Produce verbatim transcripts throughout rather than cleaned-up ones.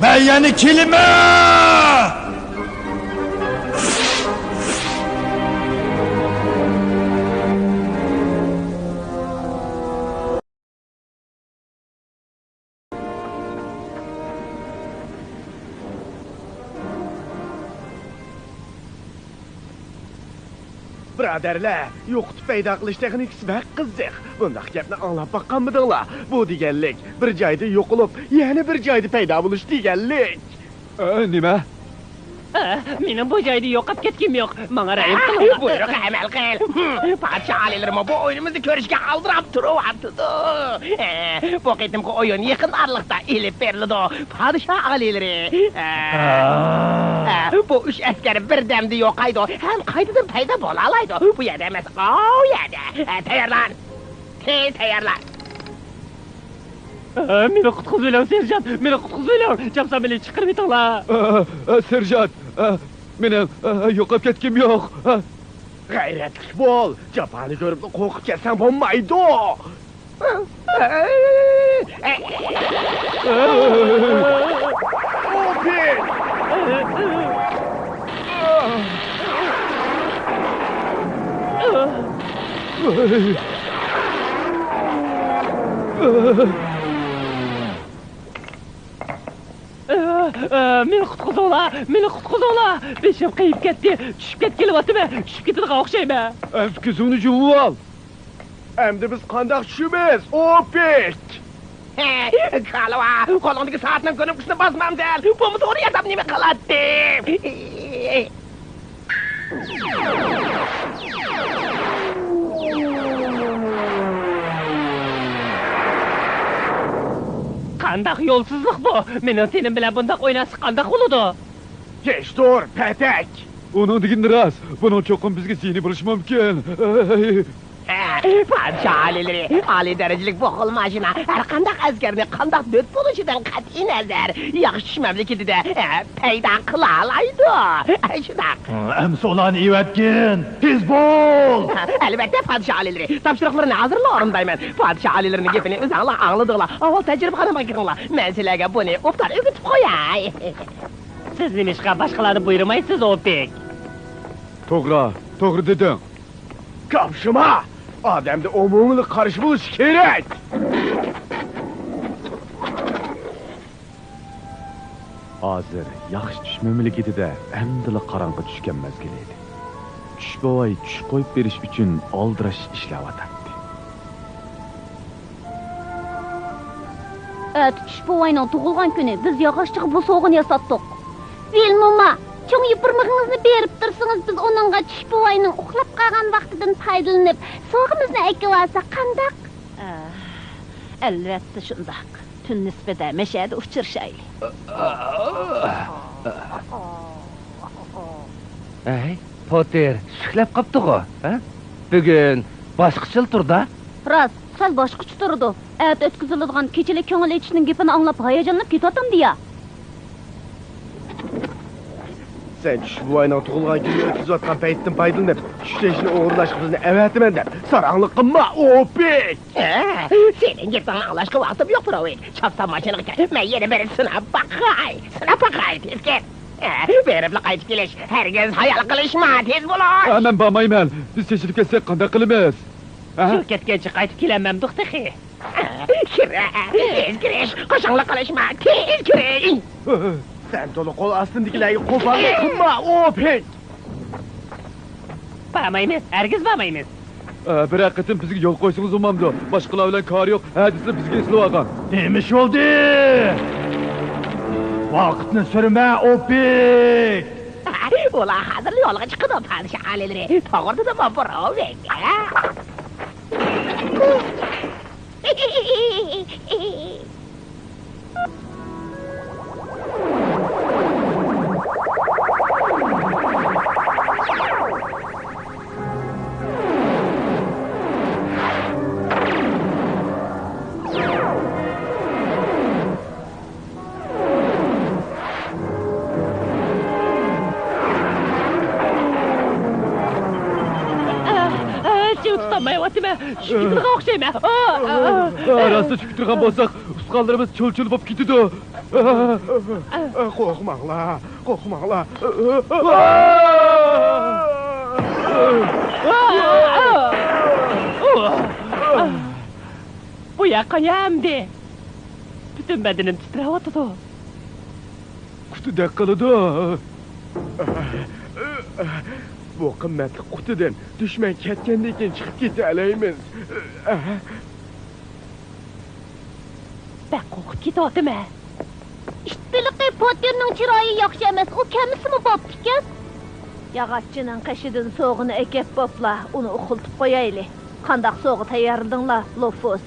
مەن يەنە كېلىمەن! بۇرادەرلەر، يوقىتىپ پەيدا قىلىش تېخنىكىسى بەك قىزىق. بۇنداق گەپنى ئاڭلاپ باققانمىدىڭلار؟ بۇ دېگەنلىك، بىر جايدا يوقىلىپ، يەنە بىر جايدا پەيدا بولۇش دېگەنلىك. ئە، نېمە؟ ئە، مېنىڭ بۇ جايدا يوقاپ كەتكۈم يوق. ماڭا رەھىم قىلىڭلار. بۇيرۇققا ئەمەل قىل. پادىشاھ ئالىيلىرىمۇ بۇ ئويۇنىمىزنى كۆرۈشكە ئالدىراپ تۇرۇۋاتىدۇ. ئە، بۇ قېتىمقى ئويۇن يېقىن ئارىلىقتا ئېلىپ بېرىلىدۇ. پادىشاھ ئالىيلىرى. ئە، ئە، بۇ ئۈچ ئەسكەر بىردەمدە يوقايدۇ ھەم قايتىدىن پەيدا بولالايدۇ. بۇ يەردە ئەمەس، ئاۋۇ يەردە. ئە، تەييارلان. تېز تەييارلان. ئە، مېنى قۇتقۇزۇۋېلىڭ، سېرژانت! مېنى قۇتقۇزۇۋېلىڭ! چاپسان مېنى چىقىرىۋېتىڭلار! ئە، ئە، سېرژانت! ئە، مېنىڭ، ئە، يوقاپ كەتكۈم يوق! ئە. غەيرەتلىك بول! جاپانى كۆرۈپلا قورقۇپ كەتسەڭ بولمايدۇ! ئە، ئە، ئە. ئوپېك! ئە، ئە، مېنى قۇتقۇزۇڭلار، مېنى قۇتقۇزۇڭلار! بېشىم قېيىپ كەتتى، چۈشۈپ كەتكىلى ئاتىمەن، چۈشۈپ كېتىدىغان ئوخشايمەن. ئەمدى كۆزۈڭنى يۇمۇۋال. ئەمدى بىز قانداق چۈشىمىز، ئوپېك؟ كالىۋا، قولۇڭدىكى سائەتنىڭ كۇنۇپكىسىنى باسمامسەن؟ بولمىسا ئۇنى ياساپ نېمە قىلاتتى؟ قانداق يولسىزلىق بۇ؟ مېنىڭ تېنىم بىلەن بۇنداق ئويناشسا قانداق بولىدۇ؟ كەچتۇر، پەتەك! ئۇنىڭ دېگىنى راست. بۇنىڭ چوقۇم بىزگە زىيىنى بولۇشى مۇمكىن. ئەي! پادىشاھ ئالىيلىرى، ئالىي دەرىجىلىك بۇ خىل ماشىنا ھەر قانداق ئەسكەرنى قانداق دۆت بولۇشىدىن قەتئىينەزەر، ياخشى چۈش مەملىكىتىدە، ئە، پەيدا قىلالايدۇ. ئە، شۇنداق. ئەمسە ئۇلارنى ئەۋەتكىن! تېز بول! ئەلۋەتتە، پادىشاھ ئالىيلىرى، تاپشۇرۇقلىرىنى ھازىرلا ئورۇندايمەن. پادىشاھ ئالىيلىرىنىڭ گېپىنى ئۆزۈڭلار ئاڭلىدىڭلار. ئاۋۋال تەجرىبىخانىمغا كىرىڭلار. مەن سىلەرگە بۇنى ئوبدان ئۆگىتىپ قوياي. سىز نېمىشقا باشقىلارنى بۇيرۇمايسىز، ئوپېك؟ توغرا، توغرا دېدىڭ. كاپشىما! ئادەمدە ئومۇمىيلىق قارىشى بولۇشى كېرەك! ھازىر ياخشى چۈش مەملىكىتىدە ئەمدىلا قاراڭغۇ چۈشكەن مەزگىل ئىدى. چۈش بوۋاي چۈش قويۇپ بېرىش ئۈچۈن ئالدىراش ئىشلەۋاتاتتى. ئەتە چۈش بوۋاينىڭ تۇغۇلغان كۈنى، بىز ياغاچچىغا بۇ سوغىنى ياساتتۇق. ۋىل موما، چوڭ يوپۇرمىقىڭىزنى بېرىپ تۇرسىڭىز، بىز ئۇنىڭغا چۈش بوۋاينىڭ ئۇخلاپ قالغان ۋاقتىدىن پايدىلىنىپ، سوغىمىزنى ئەكىۋالساق قانداق؟ ئە، ئەلۋەتتە شۇنداق. تۈن نىسپىدە مەشەدە ئۇچرىشايلى. ھەي، پوتېر، شۈكلەپ قاپتىغۇ، ھە؟ بۈگۈن باشقىچىلا تۇردا. راست، سەل باشقىچە تۇرىدۇ. ئەتە ئۆتكۈزۈلىدىغان كېچىلىك كۆڭۈل ئېچىشنىڭ گېپىنى ئاڭلاپ ھاياجانلىنىپ كېتىۋاتامدۇ يا؟ سەن چۈش بوۋاينىڭ تۇغۇلغان كۈنىنى ئۆتكۈزۈۋاتقان پەيتتىن پايدىلىنىپ، چۈش تېشىنى ئوغرىلاشقا بىزنى ئەۋەتىمەن دەپ ساراڭلىق قىلما، ئوپېك! ھە، سېنىڭ گېپىڭنى ئاڭلاشقا ۋاقتىم يوق، بروۋىك. چاپسان ماشىنىغا كىر، مەن يەنە بىر سىناپ باقاي. سىناپ باقاي، تېز كەت. ھە، بېرىپلا قايتىپ كېلىش. ھەرگىز خىيال قىلىشما، تېز بولۇش. ھە، مەن بارمايمەن. بىز چېچىلىپ كەتسەك قانداق قىلىمىز؟ ھە؟ شۇ كەتكەنچە قايتىپ كېلەلمەمدۇق تېخى. كىرە، تېز كىرىش، قاچاڭلىق قىلىشما، تېز كىرىش. سەن تولا قول ئاستىندىكىلەرگە قوپاللىق قىلما، ئوپېك! بارمايمىز، ھەرگىز بارمايمىز. ئە، بىرەر قېتىم بىزگە يول قويسىڭىز بولمامدۇ؟ باشقىلار بىلەن كارى يوق، ھە دېسىلا بىزگە ئېسىلىۋالغان. نېمە ئىش بولدى؟ ۋاقىتنى سۈرمە، ئوپېك! ئۇلار ھازىرلا يولغا چىقىدۇ، پادىشاھ ئالىيلىرى. توغرا دېدىممۇ، بروۋىك؟ ئە، ئە، چىڭ تۇتالمايۋاتىمەن. چۈشۈپ كېتىدىغان ئوخشايمەن. ئا، ئا، ئا. ئا، راستلا چۈشۈپ كېتىدىغان بولساق، ئۇستىخانلىرىمىز چىل-چىل بولۇپ كېتىدۇ. قورقماڭلار، قورقماڭلار. بۇ يەر قايا ئەمدى؟ پۈتۈن بەدىنىم تىترەۋاتىدۇ. قۇتىدەك قىلىدۇ. بۇ قىممەتلىك قۇتىدىن دۈشمەن كەتكەندىن كېيىن چىقىپ كېتەلەيمىز. بەك قورقۇپ كېتىۋاتىمەن. ئىت بېلىقى پوتېرنىڭ چىرايى ياخشى ئەمەس، ئۇ كەمسىمۇ بوپتىكەن. ياغاچچىنىڭ قېشىدىن سوغىنى ئەكەپ بوپلا، ئۇنى ئۇخلىتىپ قويايلى. قانداق سوغا تەييارلىدىڭلار، لوفۇس؟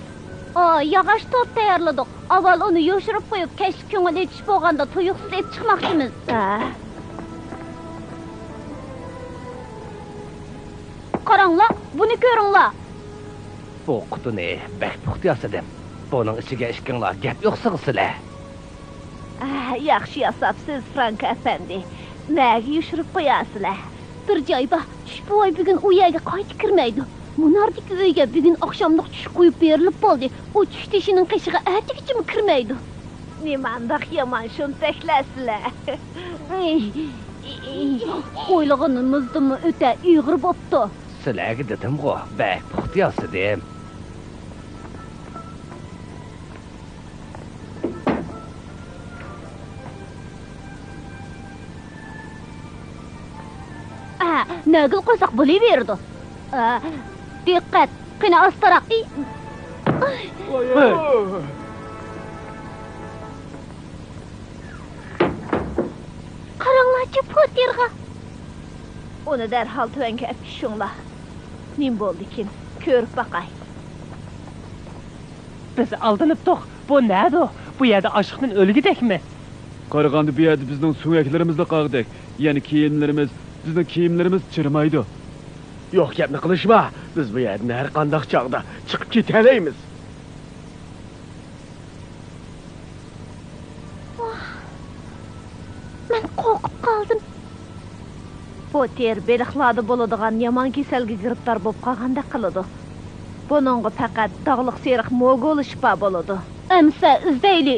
ئا، ياغاچ تورت تەييارلىدۇق. ئاۋۋال ئۇنى يوشۇرۇپ قويۇپ، كەچلىك كۆڭۈل ئېچىش بولغاندا تۇيۇقسىز ئېلىپ چىقماقچىمىز. ھە. قاراڭلار، بۇنى كۆرۈڭلار. بۇ قۇتىنى بەك پۇختا ياسىدىم. بۇنىڭ ئىچىگە ئىككىڭلار گەپ يوقسىغۇ سىلەر. ئە، ياخشى ياساپسىز، فرانك ئەپەندى. نەگە يوشۇرۇپ قوياسىلەر؟ بىر جاي بار، چۈش بوۋاي بۈگۈن ئۇ يەرگە قايتا كىرمەيدۇ. مۇناردىكى ئۆيگە بۈگۈن ئاخشاملىق چۈش قويۇپ بېرىلىپ بولدى. ئۇ چۈش تېشىنىڭ قېشىغا ئەتىگىچىمۇ كىرمەيدۇ. نېمانداق يامان شۇمپەكلەرسىلەر. ئويلىغىنىمىزدىنمۇ ئۆتە ئېغىر بوپتۇ. سىلەرگە دېدىمغۇ، بەك پۇختا ياسىدىم. ئە، نەگىلا قويساق بولۇۋېرىدۇ. ئە، دىققەت، قېنى ئاستىراق. ئى، ئاي. قاراڭلارچۇ پوتېرغا. ئۇنى دەرھال تۆۋەنگە ئەپ چۈشۈڭلار. نېمە بولدىكىن؟ كۆرۈپ باقاي. بىز ئالدىنىپتۇق. بۇ نەدۇ؟ بۇ يەردە ئاچلىقتىن ئۆلگۈدەكمىز. قارىغاندا بۇ يەردە بىزنىڭ سۆڭەكلىرىمىزلا قالغۇدەك. يەنى كىيىملىرىمىز، بىزنىڭ كىيىملىرىمىز چىرىمايدۇ. يوق گەپنى قىلىشما. بىز بۇ يەردىن ھەر قانداق چاغدا چىقىپ كېتەلەيمىز. ۋاھ، مەن قورقۇپ قالدىم. پوتېر بېلىقلاردا بولىدىغان يامان كېسەلگە گىرىپتار بولۇپ قالغاندەك قىلىدۇ. بۇنىڭغا پەقەت داغلىق سېرىق موگولا شىپا بولىدۇ. ئەمىسە ئىزدەيلى.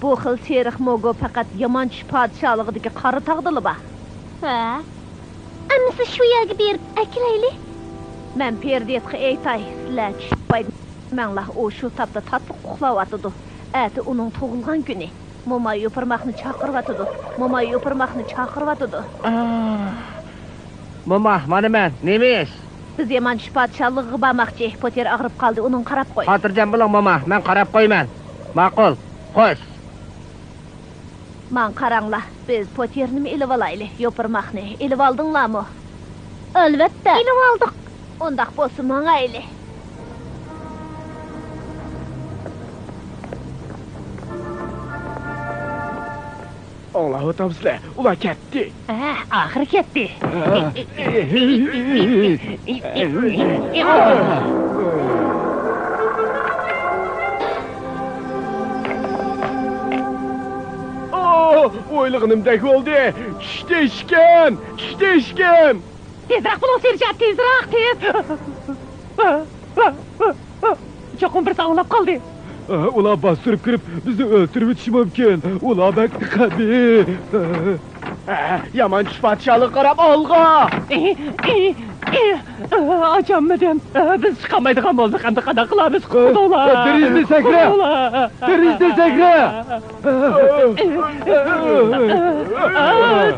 بۇ خىل سېرىق موگو پەقەت يامان چۈش پادىشاھلىقىدىكى قارا تاغدىلا بار. ھە؟ ئەمىسە شۇ يەرگە بېرىپ ئەكېلەيلى. مەن پېرىدىياتقا ئېيتاي، سىلەر چۈشۈپ بايدىن مەڭلار، ئۇ شۇ تاپتا تاتلىق ئۇخلاۋاتىدۇ. ئەتە ئۇنىڭ تۇغۇلغان كۈنى. موماي يوپۇرماقنى چاقىرىۋاتىدۇ. موماي يوپۇرماقنى چاقىرىۋاتىدۇ. ئاھ. موما، مانا مەن. نېمە ئىش؟ بىز يامان چۈش پادىشاھلىقىغا بارماقچى. پوتېر ئاغرىپ قالدى، ئۇنىڭغا قاراپ قوي. خاتىرجەم بولۇڭ، موما، مەن قاراپ قويىمەن. ماقۇل، خوش. ماڭا قاراڭلار، بىز پوتېرنىمۇ ئېلىۋالايلى، يوپۇرماقنى. ئېلىۋالدىڭلارمۇ؟ ئەلۋەتتە. ئېلىۋالدۇق. ئۇنداق بولسا ماڭايلى. ئاڭلاۋاتامسىلەر؟ ئۇلار كەتتى. ھە، ئاخىرى كەتتى. ئوھ، ئويلىغىنىمدەك بولدى. چۈش تېشىكىم، چۈش تېشىكىم. تېزرەك بولۇڭ، سېرژانت، تېزرەك، تېز. چوقۇم بىرسى ئاڭلاپ قالدى. ئۇلار باستۇرۇپ كىرىپ، بىزنى ئۆلتۈرۈۋېتىشى مۇمكىن. ئۇلار بەك قەبىھ. يامان چۈش پادىشاھلىقىغا قاراپ ئالغا! ئاچالمىدىم. بىز چىقالمايدىغان بولدۇق. ئەمدى قانداق قىلارمىز؟ قۇتقۇزۇڭلار! دېرىزىدىن سەكرە! قۇتقۇزۇڭلار! دېرىزىدىن سەكرە!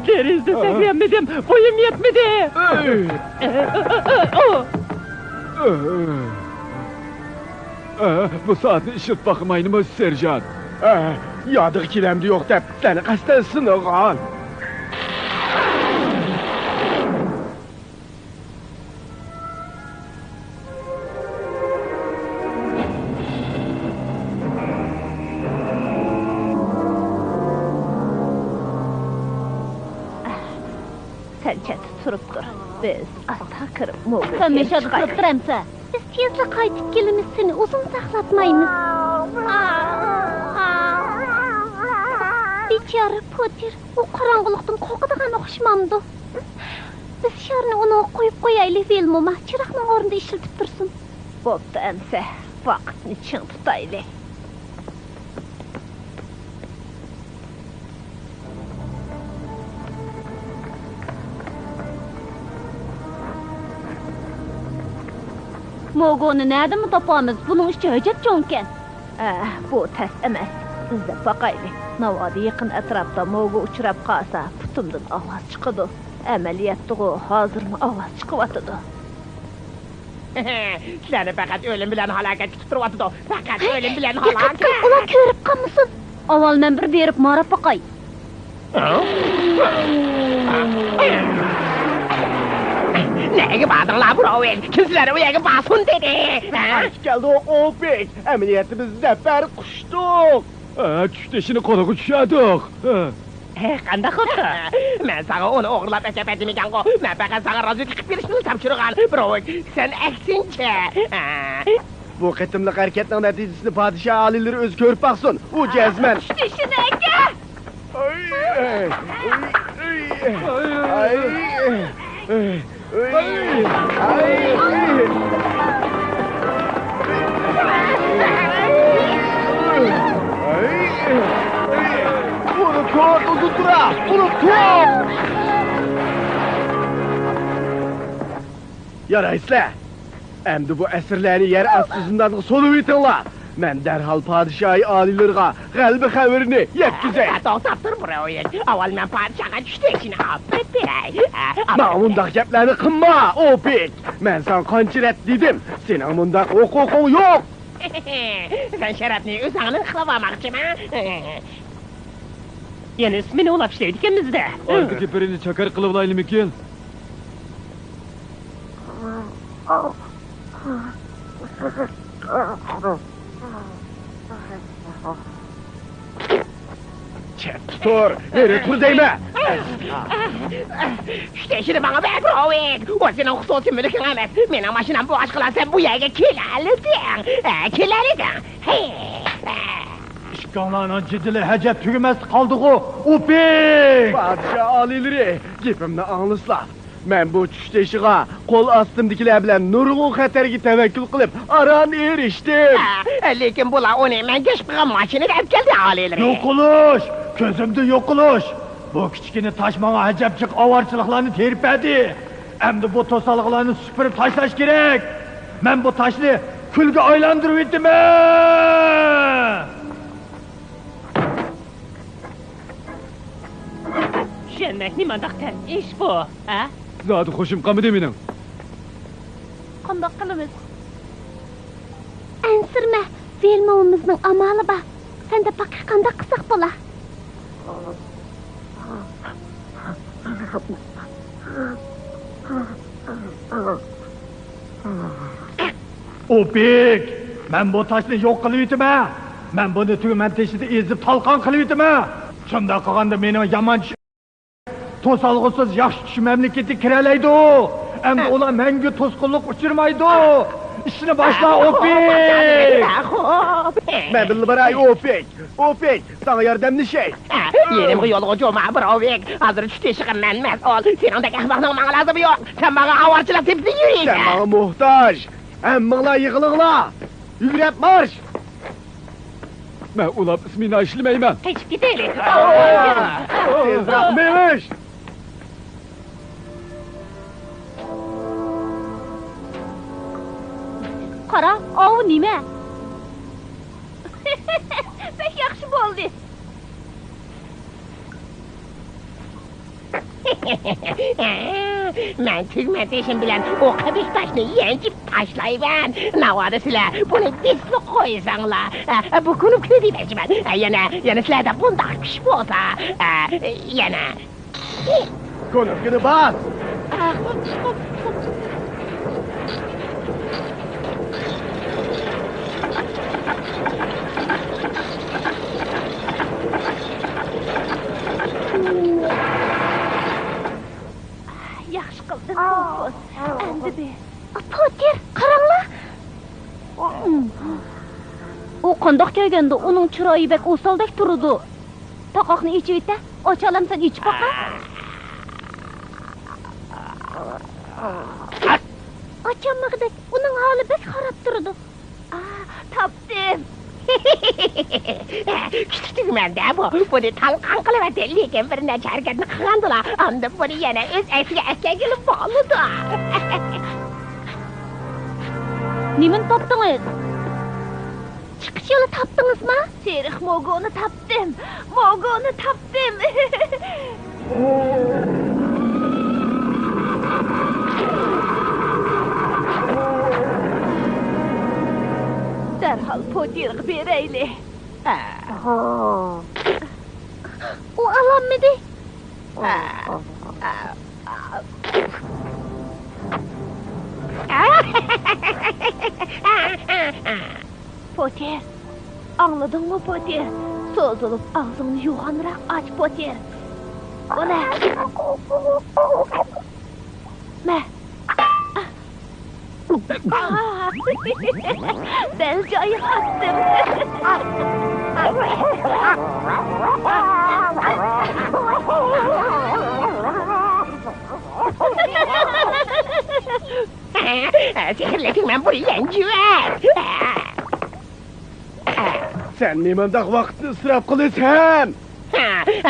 دېرىزىدىن سەكرىيەلمىدىم. بويۇم يەتمىدى. بۇ سائەتنى ئىشلىتىپ باقماينىمۇ، سېرژانت؟ يادىغا كېلەمدۇ يوق دەپ سەنى قەستەن سىنىغان. سەن چەتتە تۇرۇپ تۇر. بىز ئاستا كىرىپ موگۇلنى ئېلىپ چىقايلى. سەن مەشەدە تۇرۇپ تۇر ئەمسە. بىز تېزلا قايتىپ كېلىمىز، سېنى ئۇزۇن ساقلاتمايمىز. بىچارە پوتېر، ئۇ قاراڭغۇلۇقتىن قورقىدىغان ئوخشىمامدۇ؟ بىز شارنى ئۇنىڭغا قويۇپ قويايلى، ۋىلموما چىراغنىڭ ئورنىدا ئىشلىتىپ تۇرسۇن. بوپتۇ ئەمسە، ۋاقىتنى چىڭ تۇتايلى. موگونى نەدىمۇ تاپامىز؟ بۇنىڭ ئىچى ئەجەب چوڭكەن. ئە، بۇ تەس ئەمەس. ئىزدەپ باقايلى. ناۋادا يېقىن ئەتراپتا موگو ئۇچراپ قالسا، پۇتۇمدىن ئاۋاز چىقىدۇ. ئەمەلىيەتتىغۇ ھازىرمۇ ئاۋاز چىقىۋاتىدۇ. سىلەرنى پەقەت ئۆلۈم بىلەن ھالاكەت كۈتۈپ تۇرۇۋاتىدۇ. پەقەت ئۆلۈم بىلەن دىققەت ھالاكەت. قىل، ئۇلار كۆرۈپ قالمىسۇن. ئاۋۋال مەن بىر بېرىپ ماراپ باقاي. نەگە باردىڭلار، بروۋىك؟ كىم سىلەرنى ئۇ يەرگە بارسۇن دېدى؟ ھە؟ قايتىپ كەلدۇق، ئوپېك. ئەمەلىيەتتە بىز زەپەر قۇچتۇق. ھە، چۈش تېشىنى قولغا چۈشۈردۇق. ھە. ھە، قانداق بوپتۇ؟ مەن ساڭا ئۇنى ئوغرىلاپ ئەكەپ بەردىمىكەنغۇ؟ مەن پەقەت ساڭا رازۋېدكا قىلىپ بېرىشنى تاپشۇرغان، بروۋىك. سەن ئەكسىنچە. ھە. بۇ قېتىملىق ھەرىكەتنىڭ نەتىجىسىنى پادىشاھ ئالىيلىرى ئۆزى كۆرۈپ باقسۇن. ئۇ جەزمەن. چۈش تېشىنى ئەكە! ئاي، ئاي، ئاي، ئاي، ئاي، ئاي. ئۇنى تۇت، ئۇنى تۇت! يارايسىلەر! ئەمدى بۇ ئەسىرلەرنى يەر ئاستى زىندانغا سولىۋېتىڭلار! مەن دەرھال پادىشاھى ئالىيلىرىغا غەلىبە خەۋىرىنى يەتكۈزەي! توختاپ تۇر، بروۋىك! ئاۋۋال مەن پادىشاھقا چۈش تېشىنى ئاپىرىپ بېرەي! ماڭا مۇنداق گەپلەرنى قىلما، ئوپېك! مەن ساڭا قانچە رەت دېدىم، سېنىڭ مۇنداق ھوقۇقۇڭ يوق! سەن شەرەپنى ئۆزۈڭنىڭ قىلىۋالماقچىما؟ يەنە ئىسمىنى ئۇلاپ ئىشلەيدىكەنمىز-دە. ئارىدىكى بىرىنى چاكار قىلىۋالايلىمىكىن؟ چەتتە تۇر! نېرى تۇر دەيمەن! چۈش تېشىنى ماڭا بەر، بروۋىك! ئۇ سېنىڭ خۇسۇسىي مۈلكۈڭ ئەمەس! مېنىڭ ماشىنام بولغاچقىلا سەن بۇ يەرگە كېلەلىدىڭ! ھە، كېلەلىدىڭ! ھەي! ئىككىڭلارنىڭ جېدىلى ھەجەپ تۈگىمەستە قالدىغۇ، ئوپېك! پادىشاھ ئالىيلىرى، گېپىمنى ئاڭلىسىلا. مەن بۇ چۈش تېشىغا قول ئاستىمدىكىلەر بىلەن نۇرغۇن خەتەرگە تەۋەككۈل قىلىپ، ئاران ئېرىشتىم. ھە، لېكىن بۇلار ئۇنى مەن كەشىپ قىلغان ماشىنىدا ئەپ كەلدى، ئالىيلىرى. يوقىلىش! كۆزۈمدىن يوقىلىش! بۇ كىچىككىنە تاش ماڭا ئەجەب جىق ئاۋارىچىلىقلارنى تېرىپ بەردى. ئەمدى بۇ توسالغۇلارنى سۈپۈرۈپ تاشلاش كېرەك. مەن بۇ تاشنى كۈلگە ئايلاندۇرۇۋېتىمەن! چۈشەنمەك نېمانداق تەس ئىش بۇ، ھە؟ زادى خۇشۇم قالمىدى مېنىڭ. قانداق قىلىمىز؟ ئەنسىرىمە، ۋىلموۋىمىزنىڭ ئامالى بار. سەن دەپ باققىن، قانداق قىلساق بولا؟ ئوپېك! مەن بۇ تاشنى يوق قىلىۋېتىمەن! مەن بۇنى تۈگمەن تېشىدا ئېزىپ تالقان قىلىۋېتىمەن! شۇنداق قىلغاندا مېنىڭ يامان چۈش-، توسالغۇسىز ياخشى چۈش مەملىكىتىگە كىرەلەيدۇ! ئەمدى ئۇلار مەڭگۈ توسقۇنلۇققا ئۇچرىمايدۇ! ئىشنى باشلا، ئوپېك! خوپ. مەن بىللە باراي، ئوپېك! ئوپېك! ساڭا ياردەملىشەي! يېنىمغا يولغا جۇما، بروۋىك! ھازىر چۈش تېشىغا مەن مەسئۇل! سېنىڭدەك ئەخمەقنىڭ ماڭا لازىمى يوق! سەن ماڭا ئاۋارىچىلىق تېپىپ يۈرىسەن! سەن ماڭا موھتاج! ھەممىڭلار يىغىلىڭلار! يۈگرەپ مارش! مەن ئۇلاپ ئىسمېنا ئىشلىمەيمەن. قېچىپ كېتەيلى. تېزراق مېڭىش! قارا، ئاۋۇ نېمە؟ بەك ياخشى بولدى. مەن تۈگمەن تېشىم بىلەن ئۇ قېبىش تاشنى يەنچۈپ تاشلايمەن. ناۋادا سىلەر بۇنى بېسىپ قويساڭلار، بۇ كۇنۇپكىنى دېمەكچىمەن. يەنە، يەنە سىلەردە بۇنداق كۈچ بولسا، يەنە. كۇنۇپكىنى باس! ياخشى قىلدىڭ، توفۇس. ئەمدى بىر. پوتېر، قاراڭلار! ئۇ قانداق كەلگەندۇ؟ ئۇنىڭ چىرايى بەك ئوسالدەك تۇرىدۇ. پاقاقنى ئېچىۋېتە. ئاچالامسەن، ئېچىپ باقە. ئاچالمىغۇدەك، ئۇنىڭ ھالى بەك خاراب تۇرىدۇ. ئا، تاپتىم. كۈچلۈك تۈگمەن-دە بۇ. بۇنى تالقان قىلىۋەتتى، لېكىن بىر نەچچە ھەرىكەتنى قىلغاندىلا، ئاندىن بۇنى يەنە ئۆز ئەسلىگە ئەكەلگىلى بولىدۇ. نېمىنى تاپتىڭىز؟ چىقىش يولى تاپتىڭىزمۇ؟ سېرىق موگونى تاپتىم. موگونى تاپتىم. دەرھال پوتېرغا بېرەيلى. ئۇ ئالالمىدى. پوتېر، ئاڭلىدىڭمۇ، پوتېر؟ سوزۇلۇپ ئاغزىڭنى يوغانراق ئاچ، پوتېر. بۇنى. مە. دەل جايىغا ئاتتىم. سېھىرلىدىڭ مەن بۇ يەنجۈەر. سەن نېمانداق ۋاقىتنى ئىسراپ قىلىسەن؟ ھە،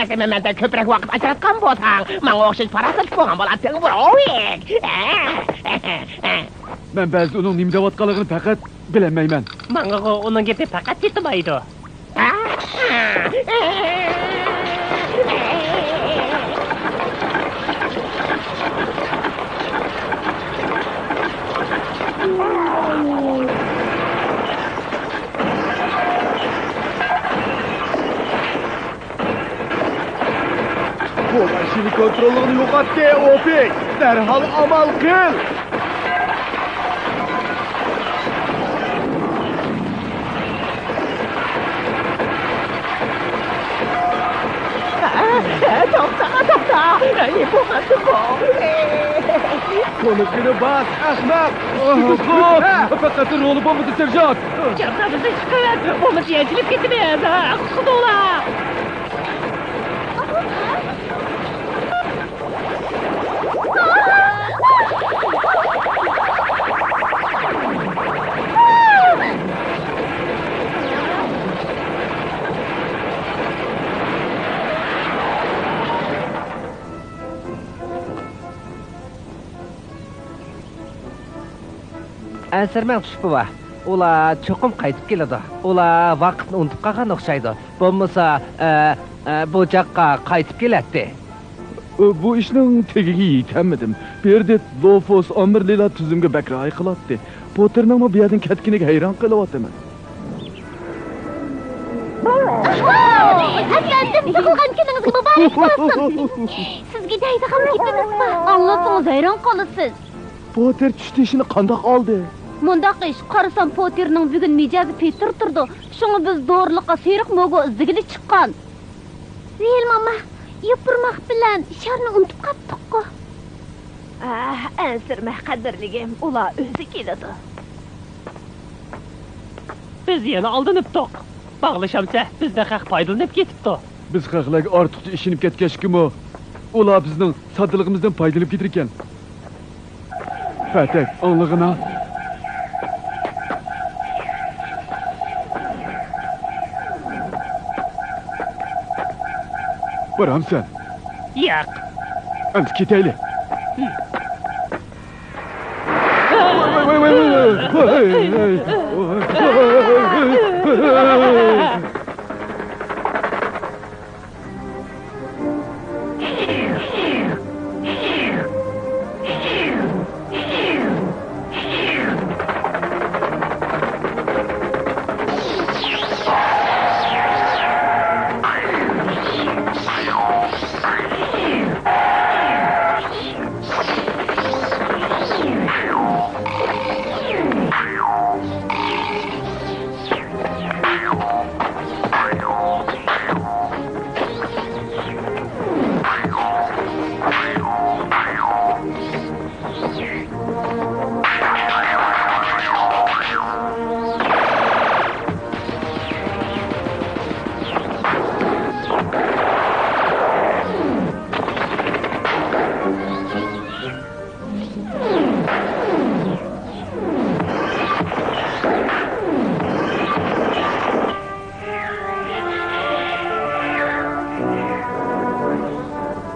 سەن مەندىن كۆپرەك ۋاقىت ئاجراتقان بولساڭ، ماڭا ئوخشاش پاراسەتلىك بولغان بولاتتىڭ، بروۋىك. مەن بەزىدە ئۇنىڭ نېمە دەۋاتقانلىقىنى پەقەت بىلەلمەيمەن. ماڭىغۇ ئۇنىڭ گېپى پەقەت چېتىمايدۇ. بۇ ماشىنا كونتروللۇقىنى يوقاتتى، ئوپېك! دەرھال ئامال قىل! توختا، توختا! نېمە بولغاندۇ بۇ؟ تونۇكىنى باس، ئەخمەق! پەقەت رولى بولمىدى، سېرژانت! جابدانىمىزنى چىقىرىڭ، بولمىسا يەنچۈلۈپ كېتىمىز! قۇتۇلۇڭ! ئەنسىرىمەڭ، تۇش بوۋا. ئۇلار چوقۇم قايتىپ كېلىدۇ. ئۇلار ۋاقىتنى ئۇنتۇپ قالغان ئوخشايدۇ. بولمىسا، ئە، ئە، بۇ چاغقا قايتىپ كېلەتتى. بۇ ئىشنىڭ تېگىگە يېتەلمىدىم. بېردىت، لوفۇس، ئامېرلىلا تۈزۈمگە بەك رىئايە قىلاتتى. پوتېرنىڭمۇ بۇ يەردىن كەتكىنىگە ھەيران قېلىۋاتىمەن. ئەپەندىم، تۇغۇلغان كۈنىڭىز مۇبارەك بولسۇن! سىزگە دەيدىغان گېپىمىز بار. ئاڭلىسىڭىز ھەيران قالىسىز. پوتېر چۈش تېشىنى قانداق ئالدى؟ مۇنداق ئىش، قارىسام پوتېرنىڭ بۈگۈن مىجەزى پېتىر تۇرىدۇ. شۇڭا بىز دورىلىققا سېرىق موگو ئىزدىگىلى چىققان. زېھىل ماما، يوپۇرماق بىلەن شارنى ئۇنتۇپ قاپتۇققۇ. ئەھ، ئەنسىرىمە، قەدىرلىگىم، ئۇلار ئۆزى كېلىدۇ. بىز يەنە ئالدىنىپتۇق. باغلىشامسە، بىزدىن خەق پايدىلىنىپ كېتىپتۇ. بىز خەقلەرگە ئارتۇقچە ئىشىنىپ كەتكەچكىمۇ، ئۇلار بىزنىڭ ساددىلىقىمىزدىن پايدىلىنىپ كېتىدىكەن. پەتەك، ئاڭلىغىنا. بارامسەن؟ ياق. ئەمدى كېتەيلى.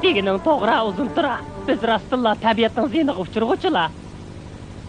دېگىنىڭ توغرا، ئۇزۇن تۇرا. بىز راستتىنلا تەبىئەتنىڭ زىيىنىغا ئۇچرىغۇچىلار.